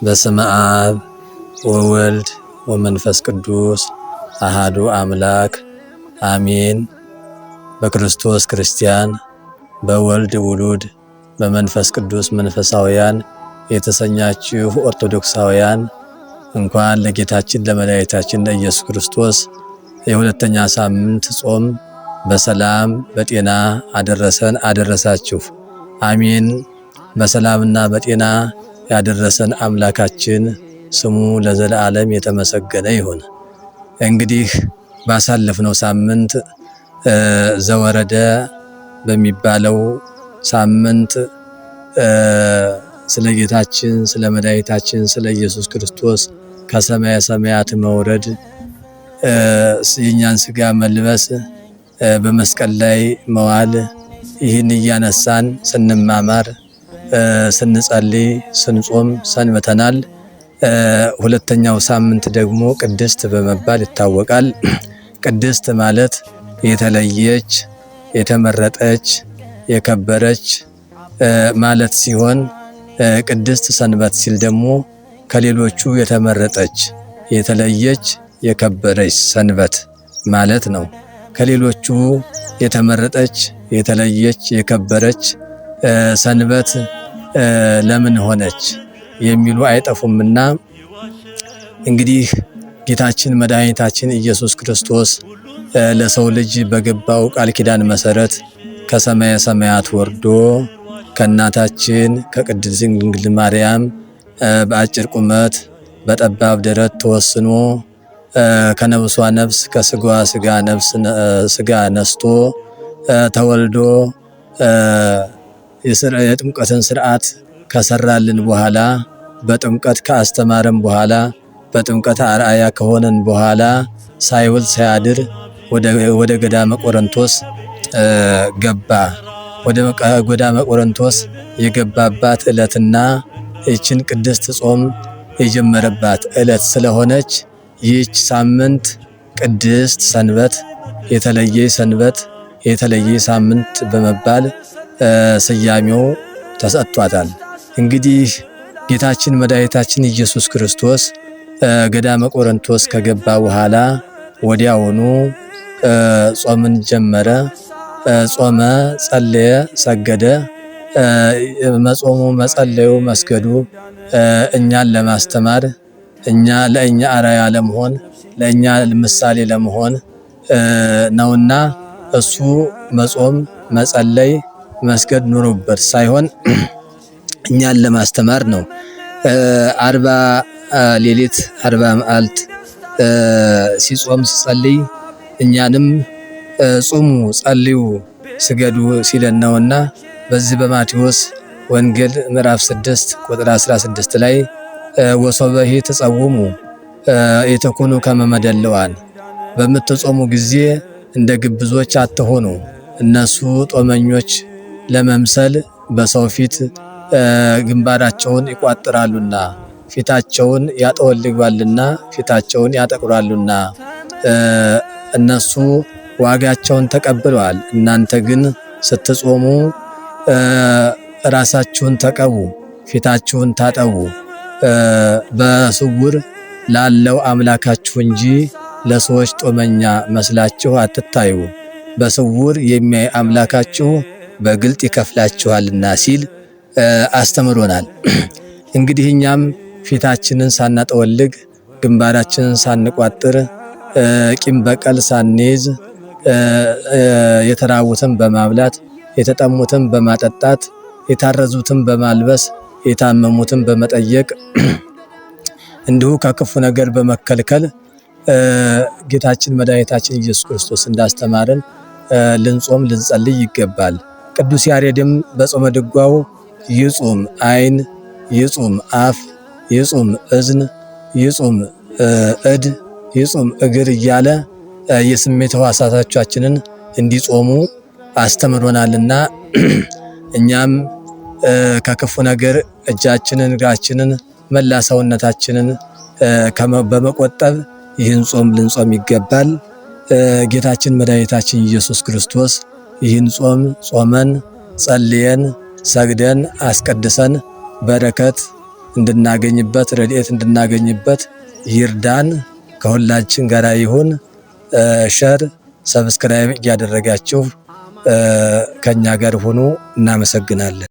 በስመ አብ ወወልድ ወመንፈስ ቅዱስ አሃዱ አምላክ አሜን። በክርስቶስ ክርስቲያን፣ በወልድ ውሉድ፣ በመንፈስ ቅዱስ መንፈሳውያን የተሰኛችሁ ኦርቶዶክሳውያን እንኳን ለጌታችን ለመድኃኒታችን ለኢየሱስ ክርስቶስ የሁለተኛ ሳምንት ጾም በሰላም በጤና አደረሰን አደረሳችሁ። አሜን። በሰላምና በጤና ያደረሰን አምላካችን ስሙ ለዘለዓለም የተመሰገነ ይሁን። እንግዲህ ባሳለፍነው ሳምንት ዘወረደ በሚባለው ሳምንት ስለ ጌታችን ስለ መድኃኒታችን ስለ ኢየሱስ ክርስቶስ ከሰማየ ሰማያት መውረድ፣ የእኛን ስጋ መልበስ፣ በመስቀል ላይ መዋል፣ ይህን እያነሳን ስንማማር፣ ስንጸልይ፣ ስንጾም ሰንብተናል። ሁለተኛው ሳምንት ደግሞ ቅድስት በመባል ይታወቃል። ቅድስት ማለት የተለየች፣ የተመረጠች፣ የከበረች ማለት ሲሆን ቅድስት ሰንበት ሲል ደግሞ ከሌሎቹ የተመረጠች፣ የተለየች፣ የከበረች ሰንበት ማለት ነው። ከሌሎቹ የተመረጠች፣ የተለየች፣ የከበረች ሰንበት ለምን ሆነች የሚሉ አይጠፉምና፣ እንግዲህ ጌታችን መድኃኒታችን ኢየሱስ ክርስቶስ ለሰው ልጅ በገባው ቃል ኪዳን መሰረት ከሰማየ ሰማያት ወርዶ ከእናታችን ከቅድስት ድንግል ማርያም በአጭር ቁመት በጠባብ ደረት ተወስኖ፣ ከነብሷ ነፍስ ከስጋዋ ስጋ ነፍስ ስጋ ነስቶ ተወልዶ፣ የጥምቀትን ስርዓት ከሰራልን በኋላ፣ በጥምቀት ካስተማረን በኋላ፣ በጥምቀት አርአያ ከሆነን በኋላ ሳይውል ሳያድር ወደ ገዳመ ቆሮንቶስ ገባ። ወደ ገዳመ ቆሮንቶስ የገባባት ዕለትና ይችን ቅድስት ጾም የጀመረባት ዕለት ስለሆነች ይህች ሳምንት ቅድስት ሰንበት፣ የተለየ ሰንበት፣ የተለየ ሳምንት በመባል ስያሜው ተሰጥቷታል። እንግዲህ ጌታችን መድኃኒታችን ኢየሱስ ክርስቶስ ገዳመ ቆሮንቶስ ከገባ በኋላ ወዲያውኑ ጾምን ጀመረ። ጾመ፣ ጸለየ፣ ሰገደ። መጾሙ፣ መጸለዩ፣ መስገዱ እኛን ለማስተማር፣ እኛ ለእኛ አርአያ ለመሆን፣ ለእኛ ምሳሌ ለመሆን ነውና እሱ መጾም፣ መጸለይ፣ መስገድ ኑሮበት ሳይሆን እኛን ለማስተማር ነው። 40 ሌሊት 40 መዓልት ሲጾም ሲጸልይ እኛንም ጹሙ፣ ጸልዩ፣ ስገዱ ሲለን ነውና በዚህ በማቴዎስ ወንጌል ምዕራፍ 6 ቁጥር 16 ላይ ወሶበሂ ትጸውሙ ኢትኩኑ ከመ መደልዋን፣ በምትጾሙ ጊዜ እንደ ግብዞች አትሆኑ፣ እነሱ ጦመኞች ለመምሰል በሰው ፊት ግንባራቸውን ይቋጥራሉና፣ ፊታቸውን ያጠወልጓልና፣ ፊታቸውን ያጠቁራሉና እነሱ ዋጋቸውን ተቀብለዋል። እናንተ ግን ስትጾሙ ራሳችሁን ተቀቡ፣ ፊታችሁን ታጠቡ፣ በስውር ላለው አምላካችሁ እንጂ ለሰዎች ጦመኛ መስላችሁ አትታዩ፣ በስውር የሚያይ አምላካችሁ በግልጥ ይከፍላችኋልና ሲል አስተምሮናል። እንግዲህ እኛም ፊታችንን ሳናጠወልግ፣ ግንባራችንን ሳንቋጥር፣ ቂም በቀል ሳንይዝ፣ የተራቡትን በማብላት፣ የተጠሙትን በማጠጣት፣ የታረዙትን በማልበስ፣ የታመሙትን በመጠየቅ፣ እንዲሁ ከክፉ ነገር በመከልከል ጌታችን መድኃኒታችን ኢየሱስ ክርስቶስ እንዳስተማረን ልንጾም ልንጸልይ ይገባል። ቅዱስ ያሬድም በጾመ ድጓው ይጹም ዓይን፣ ይጹም አፍ፣ ይጹም እዝን፣ ይጹም እድ፣ ይጹም እግር እያለ የስሜት ሕዋሳቶቻችንን እንዲጾሙ አስተምሮናልና እኛም ከክፉ ነገር እጃችንን፣ እግራችንን፣ መላ ሰውነታችንን በመቆጠብ ይህን ጾም ልንጾም ይገባል። ጌታችን መድኃኒታችን ኢየሱስ ክርስቶስ ይህን ጾም ጾመን፣ ጸልየን፣ ሰግደን፣ አስቀድሰን በረከት እንድናገኝበት ረድኤት እንድናገኝበት ይርዳን። ከሁላችን ጋር ይሁን። Share subscribe እያደረጋችሁ ከኛ ጋር ሁኑ። እናመሰግናለን።